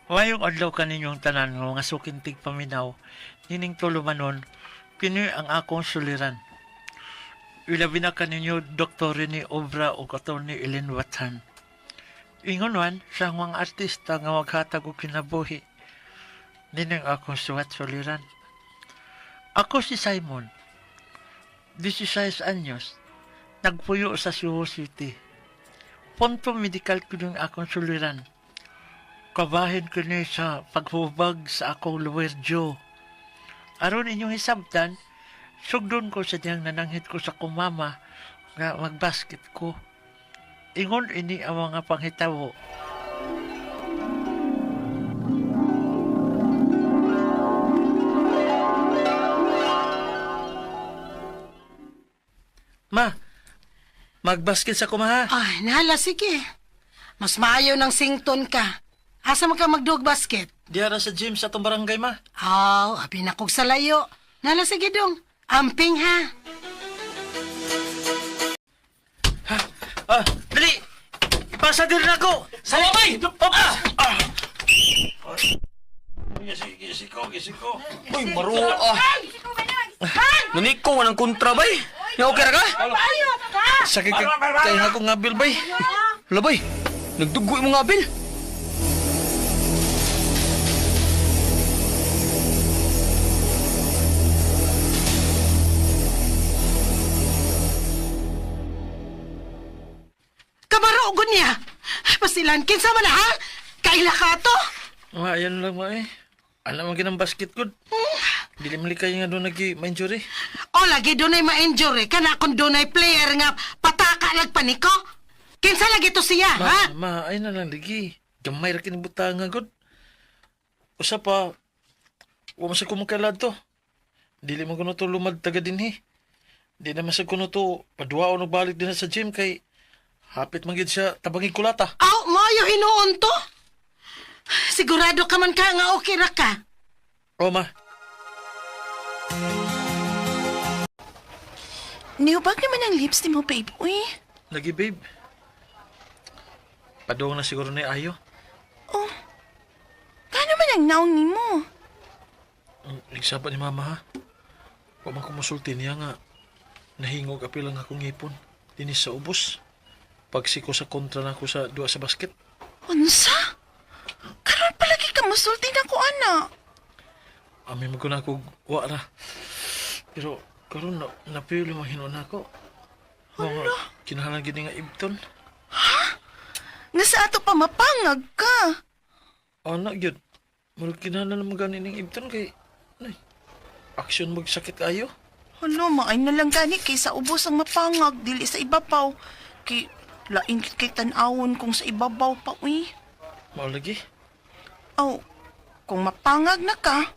Wayong adlaw kaninyong tanan nga mga sukintig paminaw, nining tulumanon, kini ang akong suliran. Ilabi na kaninyo Dr. Rene Obra o Atty. Ellen Wathan. Ingon man sa mga artista nga maghatag og kinabuhi. Nining akong suwat suliran. Ako si Simon, 16 anyos, nagpuyo sa Cebu City. Punto medical ko yung akong suliran. Kabahin ko ni sa paghubag sa akong lower jaw. Aron inyong hisabtan, sugdon ko sa diyang nananghit ko sa kumama nga magbasket ko. Ingon ini ang mga panghitabo. Ma, magbasket sa kumaha. Ay, nahala, sige. Mas maayo ng sington ka. Asa man ka magdug basket? Diara sa gym sa atong barangay, ma. Aw, abi na kog sa layo. Nahala, sige dong. Amping ha. Ah, dali! Ipasa din na ako! Salamay! Ah! Ah! Gisiko. Uy, maruo ah. Naniko, walang kontra bay. Nga okay ra ka? Sakit ka kay ako nga bil bay. Labay, nagdugo mo nga bil. Kamarogon niya. Pasilan, kinsa man na, ha? Kaila ka to? Ma, ayan lang ma eh. Alam mo ginang basket ko. Dili man likay nga doon nagi ma-injury. O lagi dunay ma-injury kana kung dunay player nga pataka nagpaniko. Kinsa lagi to siya, Ma, ha? ma, ay na lang lagi. Gamay ra kini butanga gud. Usa pa wa man sa kumakalad to. Dili man kuno to lumad taga dinhi. Di na man sa kuno to paduwaon og balik din sa gym kay hapit man gid siya tabangig kulata. Aw, maayo hinuon to. Sigurado ka man ka nga okay ra ka. O ma, Nihubag naman ang lips ni mo, babe. Uy, lagi babe. Paduong na siguro ni ayo. oh. Kano man ang naong ni mo? Nagsaba ni mama ha. Wa man kumusulti niya nga nahingog apil ang akong ngipon dinis sa ubos. Pagsiko sa kontra na ako sa duwa sa basket. Unsa? Karon palagi ka musulti na ko, ana. Ami mo ko na ako wa ra. Pero karon na napilo man hinuon nako. Mga kinahanglan gid ni nga ibton. Nga sa ato pa mapangag ka. Ana gyud. Murag kinahanglan naman gani ning ibton kay nay, action magsakit kayo. Hala, maay na lang gani kay sa ubos ang mapangag, dili sa ibabaw. Kay lain kit kay tan-awon kung sa ibabaw pa, uy. Mao lagi. Aw, kung mapangag na ka,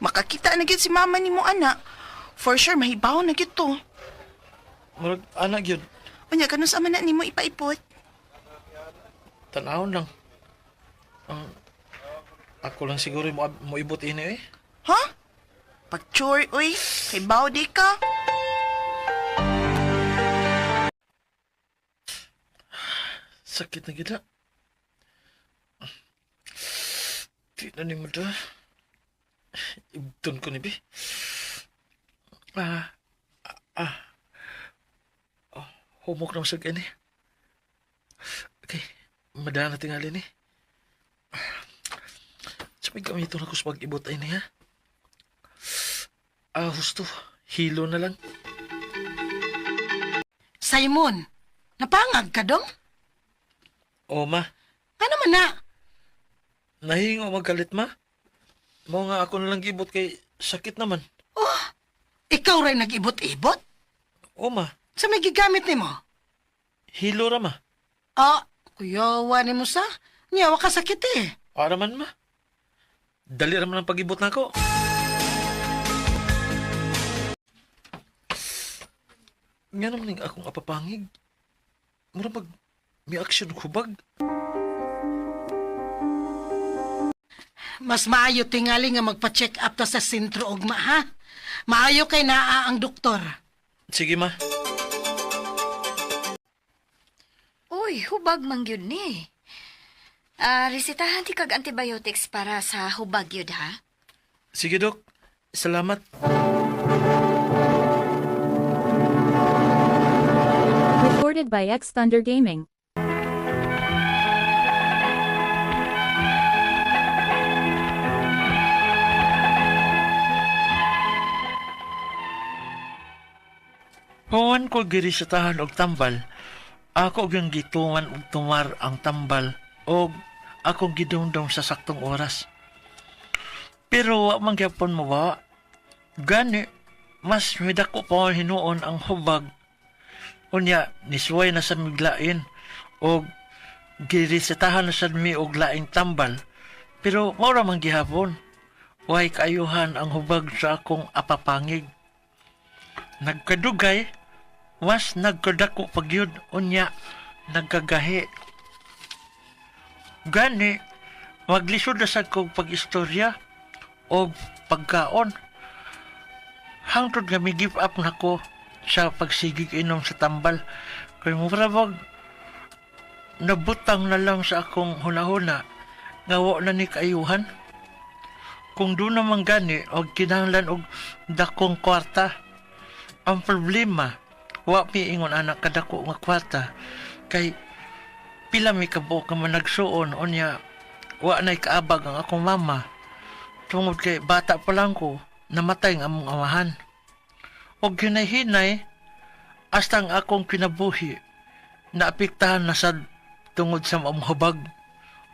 makakita na gyud si mama nimo ana. For sure, mahibaw na gyud to. Murag ana gyud. Unya, kanus ama na nimo ipaipot? Tan-awon lang. Ang ako lang siguro mo moibot ini eh. Ha? Pag-chore, uy. Kay baw di ka. Sakit na gid ha. Di na ni mo da. Ibton ko ni bi. Ah, ah, ah. Oh, humok na masag ini. Okay, madaan na tingali ni. Sabay kami ito na ko sa pag-ibot ay niya. Ah, husto. Hilo na lang. Simon, napangag ka dong? O, ma. Ano man na? Nahingo magkalit, ma. Mao nga ako na lang gibot kay sakit naman. Oh, ikaw rin nag-ibot-ibot? O, ma. Sa may gigamit nimo? Hilo ra, ma. Ah, kuyawa ni mo sa. Niya, wa ka sakit eh. Para man, ma. Dali ra man ang pag-ibot nako. Nga naman ning akong apapangig. Mura mag may action hubag. Mas maayo tingali nga magpa-check up ta sa sentro ugma ha. Maayo kay naa ang doktor. Sige, ma. Uy, hubag man gyud ni. Ah, resetahan ti kag antibiotics para sa hubag yun, ha? Sige, Dok. Salamat. Recorded by X Thunder Gaming. Human ko girisetahan og tambal, ako gyung gituman og tumar ang tambal og akong gidumdum sa saktong oras. Pero wa man gyapon mo ba? Gani, mas midako pa man hinuon ang hubag. Unya, nisuway na sa miglain og girisetahan na sad mi og laing tambal. Pero mao ra man gihapon. Way kaayuhan ang hubag sa akong apapangig. Nagkadugay, mas nagkadako pagyud unya nagkagahi. Gani, maglisod na sad kog pag-istorya o pagkaon. Hangtod nga mi-give up na ko sa pagsigig inom sa tambal. Kay mura bag nabutang na lang sa akong hunahuna nga wa na ni kaayuhan. Kung doon naman gani og kinahanglan og dakong kwarta. Ang problema, wa mi ingon anak kadako nga kwarta kay pila mi kabuok nga managsuon unya wa nay kaabag ang akong mama tungod kay bata pa lang ko namatay ang among amahan. Og hinay-hinay hasta ang akong kinabuhi naapektahan na sad tungod sa maong hubag.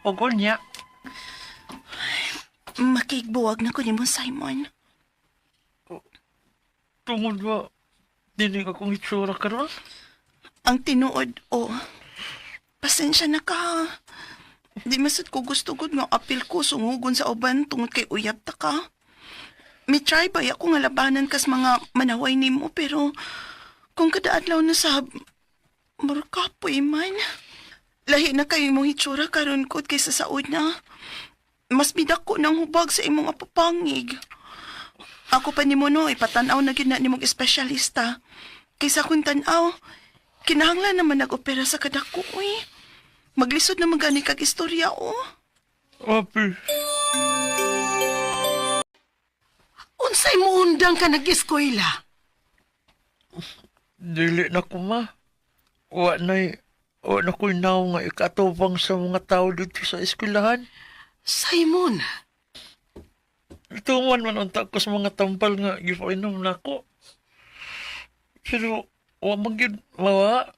Og unya, Makigbuwag na ko nimo, Simon. tungod ba dining akong itsura karon? Ang tinuod, oh. Pasensya na ka. Di masad ko gusto gud nga apil ko sungugon sa uban tungod kay uyab ta ka. Mi try ba ako nga labanan kas mga manaway nimo pero kung kada adlaw na sab murkapoy man. Lahi na kayo imong hitsura karon kod kaysa sa una. Mas midako ng hubag sa imong apapangig. Ako pa nimo no, ipatan-aw na gid na nimong espesyalista. Kaysa kung tan-aw, kinahanglan naman nag-opera sa kadako, uy. Maglisod na gani kag istorya, oh. Api. Unsay mo undang ka nag-eskwela? Dili na ko ma. Wa na wa na ko'y naw nga ikatupang sa mga tao dito sa eskwelahan. Simon, Ituman man unta ko sa mga tampal nga gipainom nako. Pero wa man gyud mawa.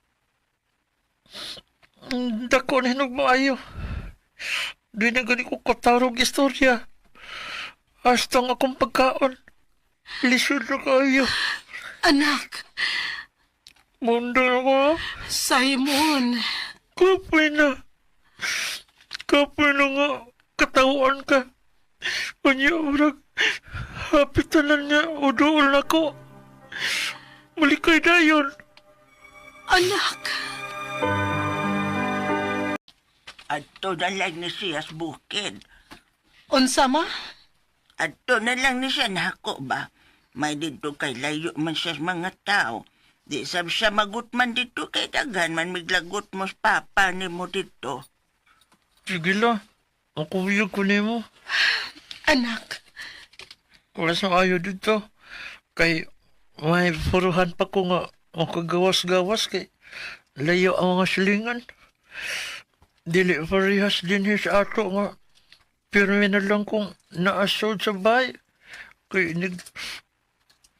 Dako na hinog maayo. Di na gani ko katarog istorya. Hasta ang akong pagkaon. Lisod na kayo. anak, Mundo na ko. Simon. Kapoy na. Kapoy na nga. Katawaan ka. Kanya, urag. Hapitanan niya. Udool na ko. Malikay na yun. Anak, Adto na lang ni siya sa bukid. unsa ma? Adto na lang ni siya nako ba? May dito kay layo man siya sa mga tao. Di sab siya magutman dito kay daghan man miglagot mo sa papa ni mo dito. Sige la. Ang kubiyog ko nimo. Anak, Wala sa ayo dito. Kay may puruhan pa ko nga makagawas-gawas kay layo ang mga silingan. Dili parehas din sa ato nga pirmi na lang kong naasod sa bahay. Kay nag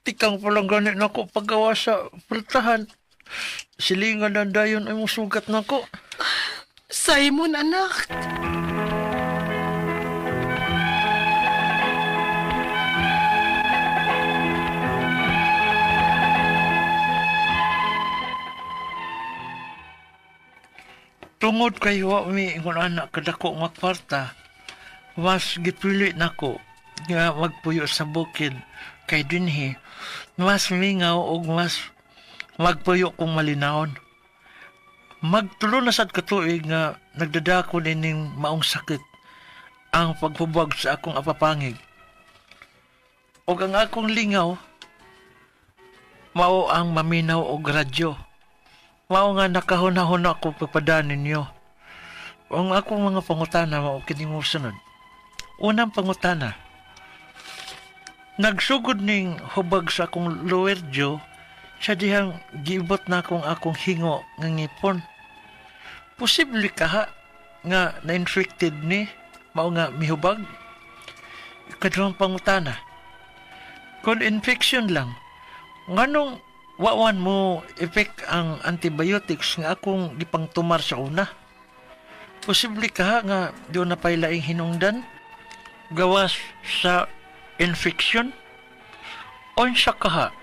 tikang pa lang ganit na ako paggawa sa pultahan. Silingan lang dayon ay musugat na ko. Simon anak. Tungod kay wa mi ingon anak kadako nga kwarta, mas gipili nako nga magpuyo sa bukid kay dinhi mas mingaw og mas magpuyo kung malinawon. Magtulo na sad katuig nga nagdadako nining maong sakit ang paghubag sa akong apapangig. Og ang akong lingaw mao ang maminaw og radyo. Mao nga nakahuna-huna ko pagpadaan ninyo. Ang akong mga pangutana mao kini mosunod. Unang pangutana. Nagsugod ning hubag sa akong lower jaw sa dihang giibot na akong akong hingo nga ngipon. Posible kaha nga na-infected ni mao nga mihubag? Ikaduhang pangutana. Kung infection lang, nganong wa man mo effect ang antibiotics nga akong gipangtumar sa una? Posible kaha nga duna pay laing hinungdan gawas sa infection? Unsa kaha?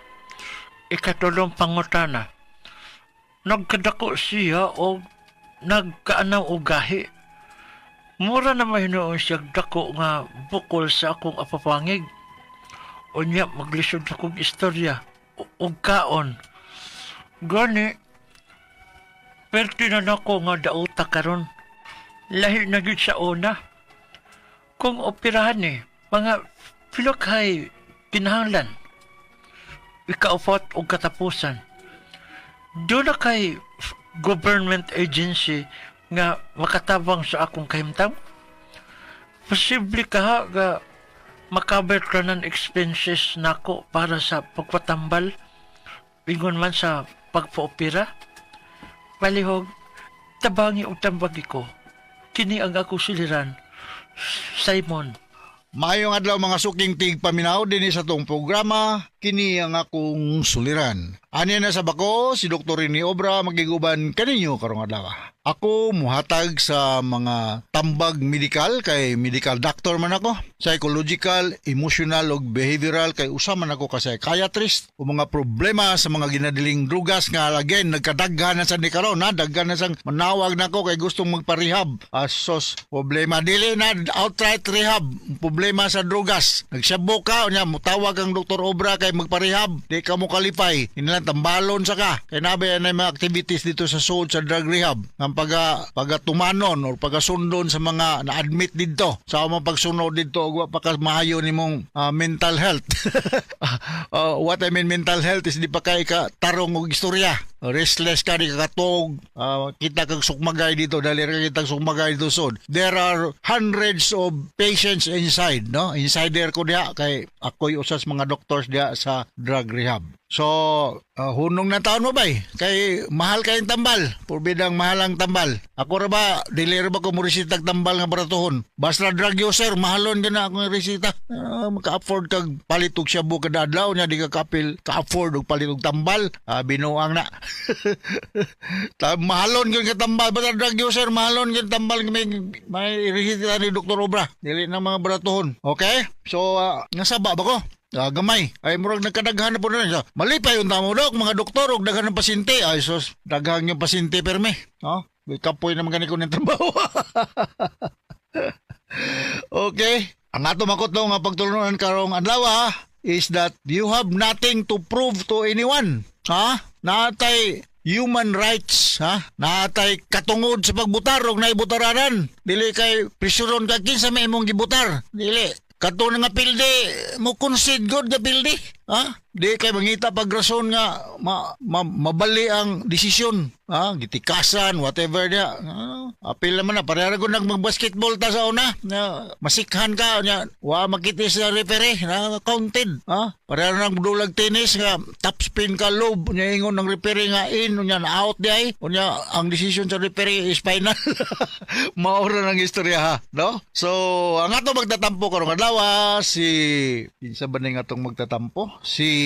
Ikatulong pangutana. Nagkadako siya o nagkaanaw og gahi. Mura na mahinuon siya dako nga bukol sa akong apapangig. Unya maglisod akong istorya og kaon. Gani, perti na nako nga dauta karon. Lahi na gyud sa una. Kung operahan ni, mga pila kay kinahanglan? Ikaupat og katapusan. Duna kay government agency nga makatabang sa akong kahimtang? Posible kaha nga ma-cover tanan expenses nako para sa pagpatambal ingon man sa pagpa-opera? Palihog, tabangi og tambagi ko. Kini ang akong suliran. Simon. Maayong adlaw, mga suking tigpaminaw, dinhi sa atong programa, "Kini ang Akong Suliran." Ani na sa bako si Dr. Rene Obra, magiguban kaninyo karong adlaw. Ako muhatag sa mga tambag medical kay medical doctor man ako, psychological, emotional ug behavioral kay usa man ako ka psychiatrist, o mga problema sa mga ginadiling drugas nga again nagkadaghan na sa ni karon na daghan na sang manawag nako kay gustong magpa-rehab. Asos, problema dili na outright rehab, problema sa drugas. Nagsabo ka, unya mutawag ang Dr. Obra kay magpa-rehab, di ka mo kalipay. Inilang tambalon sa ka. Kay nabi na mga activities dito sa sulod sa drug rehab. Ang paga tumanon or pagasundon sa mga na-admit dito. Sa mga pagsunod dito, wa pa ka maayo nimong mental health. What I mean mental health is di pa kay ka tarong og istorya. Restless ka, di ka katog, kita kag sukmagay dito, dali ra kitang sukmagay dito sod. There are hundreds of patients inside, no? Insider ko diha kay ako'y usas mga doctors diha sa drug rehab. So, hunong na taon mo bay? Kay mahal kayong tambal. Purbidang mahal ang tambal. Ako ra ba, dili ra ba ko mo resitag tambal nga baratuhon? Basta drug user, mahalon ka na akong resita. Maka-afford kag palit og shabu kada adlaw nya di ka kapil ka-afford og palit og tambal. Binuang na. Mahalon gyud ka tambal, basta drug user, mahalon gyud tambal nga may resita ni Dr. Obra. Dili na mga baratuhon. Okay? So, nga saba ba ko? Gamay. Ay murag nagkadaghan na po na. So, malipay yung tamo dok, mga doktor og daghan ng pasyente. Ay sus, daghan yung pasyente perme. No? Kapoy naman gani ko ng trabaho. Okay. Ang ato makutlo nga pagtulunan karong adlaw is that you have nothing to prove to anyone. Ha? Naa tay human rights, ha? Naa tay katungod sa pagbutar og naibutaranan. Dili kay presuron ka kinsa may imong gibutar. Dili. Kato na nga pildi, mo concede god nga pildi. Ha? Di kay mangita pag rason nga mabali ang desisyon. Ha? Gitikasan, whatever niya. Ha? Apil naman na, pareha ko nag mag-basketball ta sa una. Na, masikhan ka, nya, wa makita sa referee, na counted. Ha? Pareha nang dulag tennis nga, top spin ka lob, nya ingon ng referee nga in, unya na out di ay. Unya, ang decision sa referee is final. Maura ng istorya ha, no? So, ang ato magtatampo karong adlaw si kinsa ba ning atong magtatampo? Si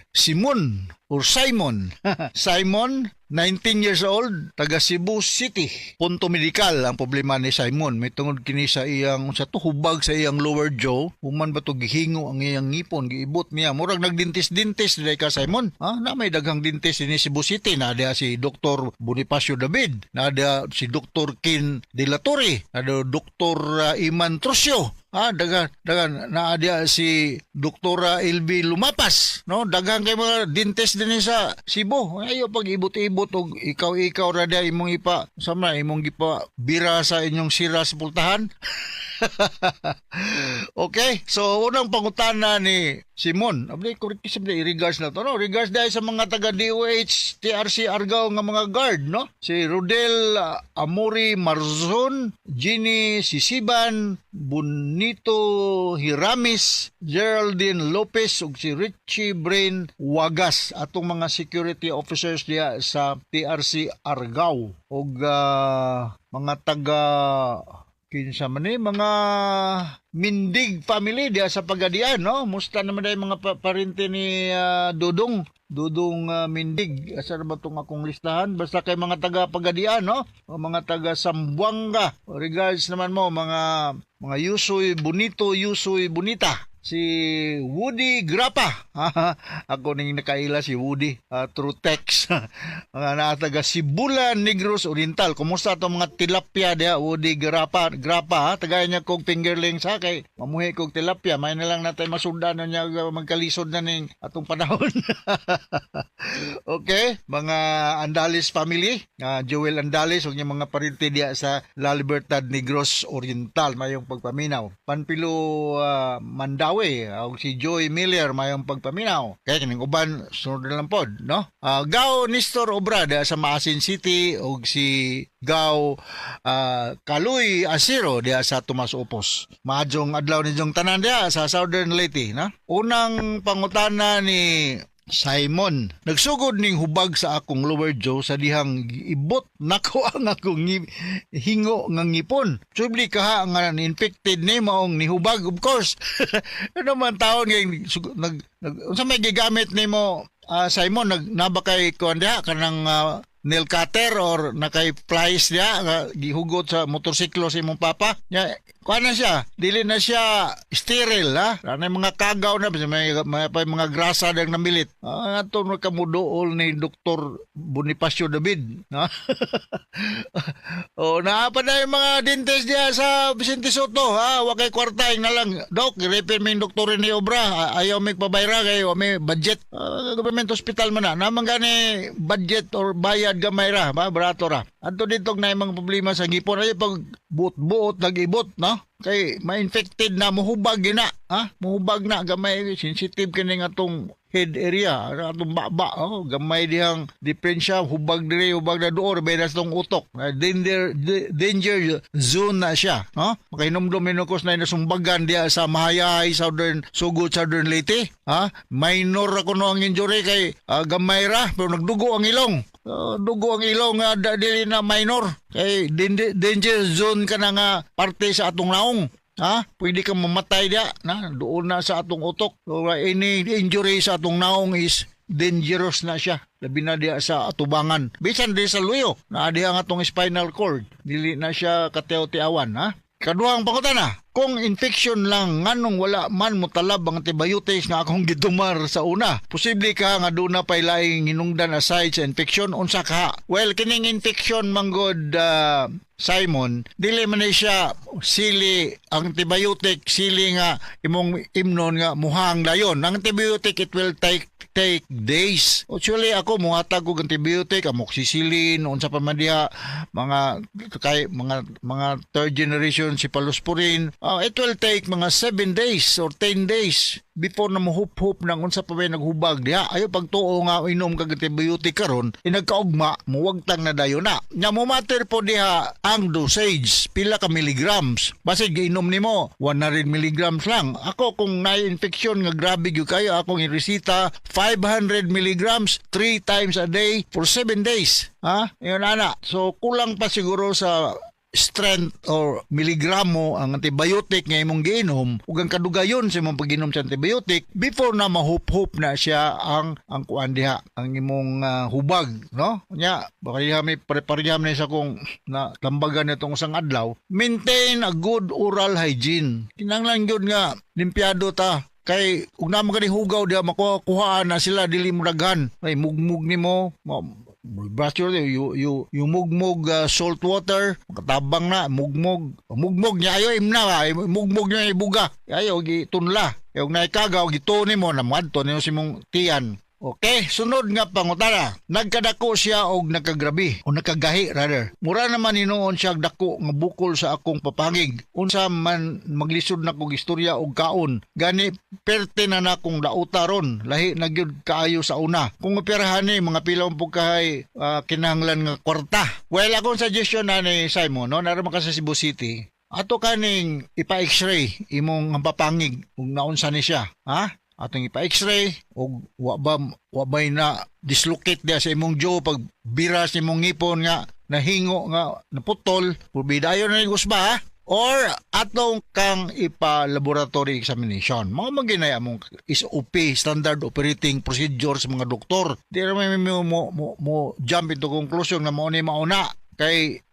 Simon or Simon. Simon, 19 years old, taga Cebu City. Punto medikal ang problema ni Simon. May tungod kini sa iyang sa to hubag sa iyang lower jaw. Human ba to gihingo ang iyang ngipon, giibot niya. Murag nagdentist-dentist diay ka, Simon. Ha? Na may daghang dentist dinhi Cebu City. Na diha si Dr. Bonifacio David, na diha si Dr. Ken De La Torre, na diha Dr. Iman Trusio. Ah, dagan dagan naa diha si Dr. LB Lumapas, no? Daghan kay mga dentist. dinhi sa Cebu. Ayo pag ibot-ibot og ikaw-ikaw ra diha imong ipa sama imong gipa bira sa inyong sira sa pultahan. Okay, so unang pangutana ni Simon, abli ko simple regards na to, no? Regards dahil sa mga taga DOH TRC Argao nga mga guard, no? Si Rodel Amori Marzon, Ginny Sisiban, Bonito Hiramis, Geraldine Lopez ug si Richie Brain Wagas, atong mga security officers diha sa TRC Argao ug mga taga kinsa man ni mga Mindig family diha sa Pagadian, no? Musta naman dahil mga parente ni Dudong Dudong Mindig. Asa na ba tong akong listahan? Basta kay mga taga Pagadian, no? O mga taga Sambuanga, regards naman mo mga Yusoy Bonito, Yusoy Bonita, si Woody Grapa. Ako ning nakaila si Woody through text. Mga naa taga Sibulan, Negros Oriental. Kumusta itong mga tilapia diha, Woody Grapa? Grapa, ha? Tagayan niya kog fingerlings ha, kay mamuhi kog tilapia. May na lang natay masudan na niya, magkalisod na ning atong panahon. Okay, mga Andales family, Joel Andales ug niyang mga parente diha sa La Libertad, Negros Oriental, mayong pagpaminaw. Panpilo Mandawe ug si Joy Miller, mayong pagpaminaw. Kaya kining uban sunod na lang pod, no? Gao Nestor Obra diha sa Maasin City ug si Gao Kaloy Asiro diha sa Tomas Opos. Maadjong adlaw ninyong tanan diha sa Southern Leyte, no? Unang pangutana ni Simon, nagsugod ning hubag sa akong lower jaw sa dihang ibot nako ang akong hingo nga ngipon. Subli kaha nga infected ni maong nihubag, of course. Ano man taon ngay nag unsa may gigamit nimo, Simon? Nag naba kay kuan diha kanang nail cutter or nakay pliers diha nga gihugot sa motorsiklo sa imong papa nya? Kuan na siya, dili na siya sterile, ha. Ana mga kagaw na may pa mga grasa dang namilit. Ato na kamuduol ni Dr. Bonifacio David, ha? O naa pa na yung mga dentist diha sa Vicente Soto, ha. Wa kay kwarta na lang, dok, refer mi doktor ni Obra. Ayaw mi pabayra kay wa may budget. Government hospital man na naman gani budget or bayad gamay ra ba, barato ra. Adto dito na mga problema sa ngipon ay pag buot-buot nag-ibot, no, kay ma-infected na, muhubag gina, ha, muhubag na. Gamay sensitive kini nga atong head area, atong baba, oh, gamay dihang diferensya, hubag dire, hubag na duor bay sa tong utok. Danger zone na siya, no? Makahinumdum minukos na nasumbagan diha sa Mahayahay, Southern Sugod, Southern Leyte, ha. Minor ako no ang injury kay gamay ra pero nagdugo ang ilong. Dugo ang ilong nga dili na minor kay danger zone ka na nga parte sa atong naong, ha. Pwede kang mamatay dia na doon na sa atong utok. So, any injury sa atong naong is dangerous na siya, labi na diha sa atubangan, bisan di sa luyo na diha ang atong spinal cord, dili na siya katiaw-tiawan, ha. Kaduhang pangutana, kung infection lang, nganong wala man motalab ang antibiotics nga akong gitumar sa una? Posible ka nga duna pay laing hinungdan aside sa infection, unsa ka? Well, kining infection manggod, Simon, dili man ni siya sili ang antibiotic, sili nga imong imnon nga muhang dayon. Ang antibiotic, it will take take days. Actually ako muhatag og antibiotic, amoxicillin, unsa pa man diha, mga kay mga third generation cephalosporin. It will take mga 7 days or 10 days before na muhup-hup ng unsa pa ba naghubag diha. Ayo pagtuo nga inom kag antibiotic karon, inagkaugma muwagtang na dayon na. Nya mo matter po diha ang dosage, pila ka milligrams. Basig giinom nimo 100 milligrams lang. Ako kung na-infection nga grabe gyud kayo, akong iresita 500 milligrams 3 times a day for 7 days. Ha? Yun ana. So kulang pa siguro sa strength or miligramo ang antibiotic nga imong giinom ug ang kadugayon sa imong pag-inom sa antibiotic before na mahup-hup na siya ang kuan diha, ang imong hubag, no? Nya baka diha may pare-pareham na sa kung na tambagan nitong usang adlaw. Maintain a good oral hygiene. Kinahanglan gyud nga limpyado ta kay ug naman kani hugaw diha, makuha kuhaan na sila, dili mo daghan ay mugmug nimo, brush your you you you mugmug salt water, makatabang na mugmug mugmug niya. Ayo imna ba mugmug niya, ibuga ayo gitunla. Kay ug naikagaw gituon nimo na moadto nimo sa imong tiyan. Okay, sunod nga pangutana. Nagkadako siya og nagkagrabe o nagkagahi rather. Mura naman hinuon siya og dako nga bukol sa akong papangig. Unsa man maglisod na kog istorya og kaon. Gani perte na na kong dauta ron. Lahi na gyud kaayo sa una. Kung operahan ni mga pila pong kahay kinahanglan nga kwarta. Well, akong suggestion na ni Simon, no, naa ra man ka sa Cebu City. Ato kaning ipa-x-ray imong papangig kung naunsa ni siya, ha? Atong ipa-x-ray og wa bay na dislocate diya sa imong jaw pag bira sa imong ngipon nga nahingo nga naputol, purbidayon na ni usba, ha? Or atong kang ipa-laboratory examination. Mga maginaya mong SOP, standard operating procedure sa mga doktor. Di ra may mo jump into conclusion nga mao ni mauna kay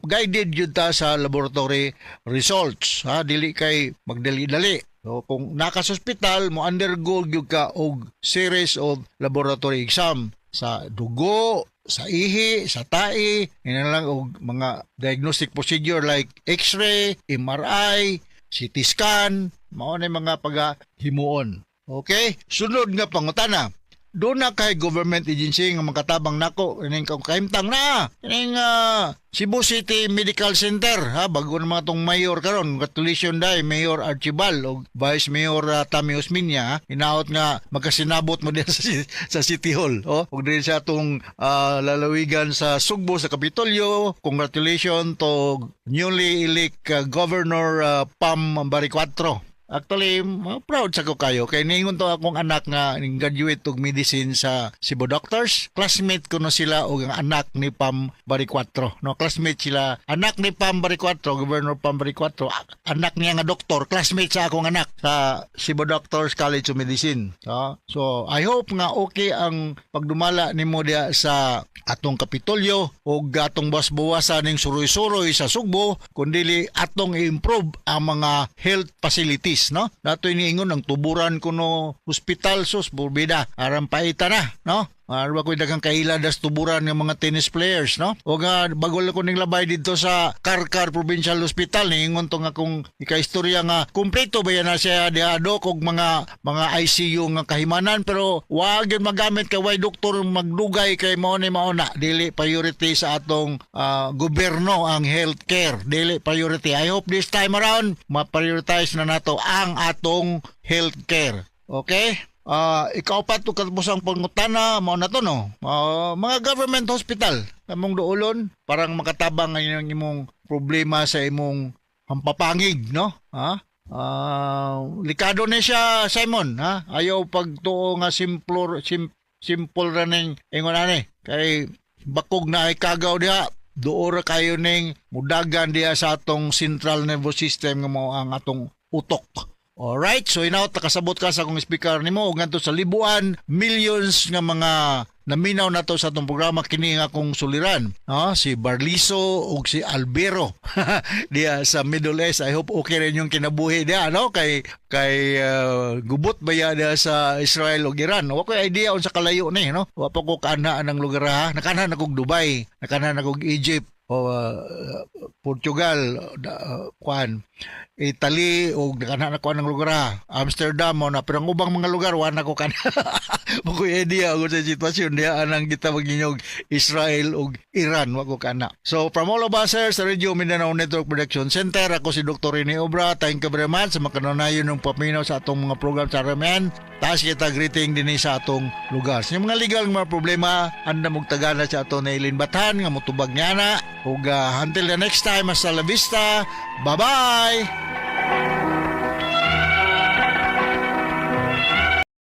guided yun ta sa laboratory results, ha, dili kay magdali-dali. So kung naka sa ospital mo, undergo gyud ka og series of laboratory exam sa dugo, sa ihi, sa tai, ina lang og mga diagnostic procedure like X-ray, MRI, CT scan, mao na yung mga pagahimuon. Okay? Sunod nga pangutana. Doon na kay government agency nga makatabang nako ining kahimtang na ining Cebu City Medical Center, ha, bago na mga tong mayor karon. Congratulations dai Mayor Archibald og Vice Mayor Tommy Osmeña, ha? Hinaot nga magkasinabot mo diyan sa City Hall, oh, ug din sa atong lalawigan sa Sugbo, sa Kapitolyo. Congratulations to newly elect Governor Pam Baricuatro. Actually, proud sa ko kayo. Kay ningon to akong anak nga ning graduate og medicine sa Cebu Doctors. Classmate ko no sila og ang anak ni Pam Baricuatro. No, classmate sila. Anak ni Pam Baricuatro, Governor Pam Baricuatro, anak niya nga doktor, classmate sa akong anak sa Cebu Doctors College of Medicine. So, I hope nga okay ang pagdumala nimo diya sa atong Kapitolyo ug atong buwas-buwasan ning suroy-suroy sa Sugbo, kundili atong i-improve ang mga health facilities, no? Natoy niingon ang Tuburan kuno hospital, sus burbida aram paita na, no? Arwa ko'y daghang kaila das Tuburan ng mga tennis players, no? O nga, bago lang ko ning labay dito sa Carcar Provincial Hospital, niingon to nga kung ikaistorya nga, kumpleto ba yan na siya diha dok og mga ICU nga kahimanan, pero wag yun magamit kay way doktor magdugay kay mao ni mao na dili priority sa atong gobyerno ang healthcare, dili priority. I hope this time around ma-prioritize na nato ang atong healthcare, okay? Ikaupat ug katapusang pangutana mao na to, no. Mga government hospital among duolon parang makatabang ang imong problema sa imong hampapangig, no? Ha? Likado ni siya, Simon, ha? Ayaw pagtuo nga simple ra ning ingon ani kay bakog na ay kagaw diha, duo ra kayo ning mudagan diha sa atong central nervous system nga mao ang atong utok. Alright, so inaot nakasabot ka sa akong speaker nimo ug ngadto sa libuan, millions nga mga naminaw nato sa atong programa kini nga akong suliran. No? Si Barliso ug si Albero diya sa Middle East. I hope okay rin yung kinabuhi diya, no? Kay gubot ba ya diya sa Israel ug Iran. Wa ko idea unsa kalayo ni, no? Wa pa ko kaana ng lugar, ha. Nakanhan akong Dubai, nakanhan akong Egypt o Portugal, kuan, Italy o nakanhan ako ng lugar, ha. Amsterdam mo na, pero ang ubang mga lugar wa na ko kan mo ko idea og sa sitwasyon diha anang kita maginyog Israel ug Iran, wa ko kana. So from all of us here sa Radio Mindanao Network Production Center, ako si Dr. Rene Obra. Thank you very much sa makanunayon ng paminaw sa atong mga program sa RMN. Taas kita greeting dinhi sa atong lugar. Sa inyong mga legal nga mga problema, andam og tagana sa ato na Eileen Bathan nga motubag niya na. Ug until the next time, hasta la vista. Bye-bye!